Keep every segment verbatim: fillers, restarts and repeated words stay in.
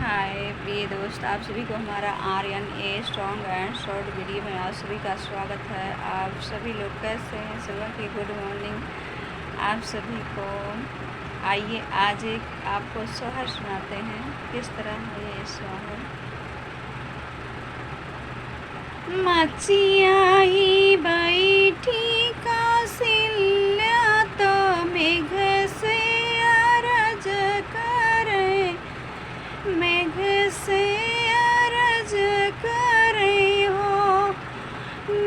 हाय प्रिय दोस्त, आप सभी को हमारा R N A song and short video में आप सभी का स्वागत है। आप सभी लोग कैसे हैं? सुबह की good morning आप सभी को। आइए, आज एक आपको सोहर सुनाते हैं। किस तरह है ये सोहर? मचिया ही बैठी कौशल्या तो मेघ से अरज करे, मेघ से अरज करे हो।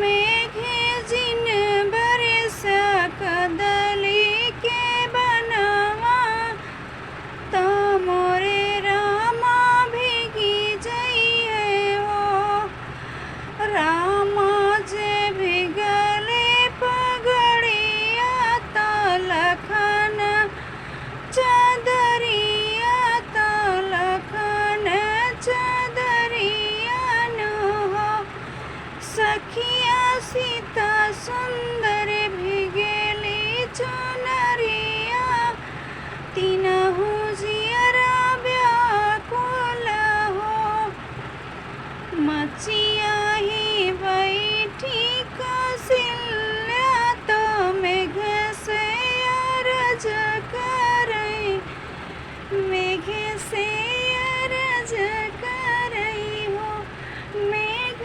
मेघ जिन बरस कदली के बनवा, तो मोरे रामा भीगी जइहे हो। रामा जे भीगले पगड़िया, तो लखन चदरिया, तो लखन चदरिया नु हो। सखिया सीता सुंदर भीगेली चुनरिया, तिनहु जियरा व्याकुल हो। मचिया ही बैठी कौशल्या तो मेघ से अरज करे, मेघ से अरज करे हो। मेघ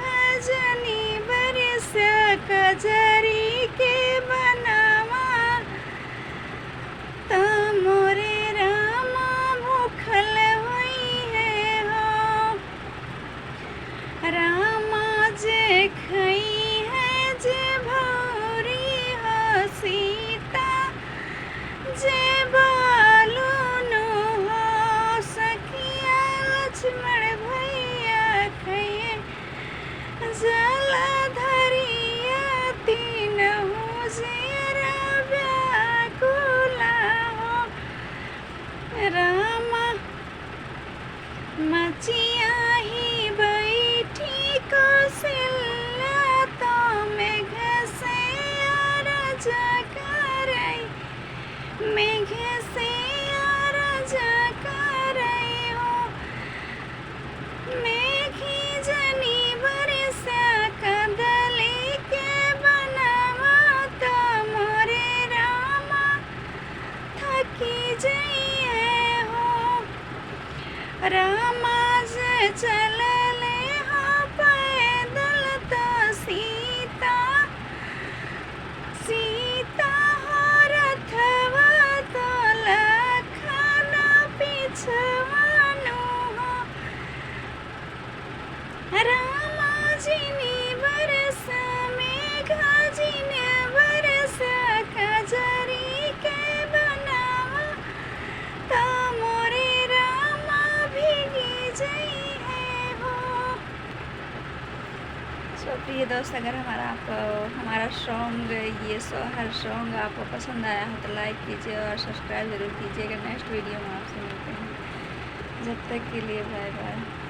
जनी बरस कजरी के बनवा, त मोरे रामा भूखल होइहे हो। रामा जे खइहे जे भौरी हो सीता, जे बालू नु हो सखिया लक्ष्मण भइया खइहे जलधरिया, तिनहु जियरा व्याकुल हो। रामा मचिया ही बैठी कौशल्या तो मेघ से अरज करे, मेघ से अरज करे हो। मेघ जनी बरस कदली के बनवा, त मोरे रामा थकी जइहे हो। रामा जे चलले हो पैदल, त सीता, सीता हो रथवा, त लखन पिछवा नु हो। रामा जिनी बरस मेघ, जिनी बरस कजरी के बनवा, त मोरे रामा भीगी जइहे हो। So प्रिय दोस्त, अगर हमारा, आपको हमारा song, ये सोहर song आपको पसंद आया हो तो like कीजिए और subscribe जरूर कीजिए। अगर next video में आपसे मिलते हैं, जब तक के लिए bye bye।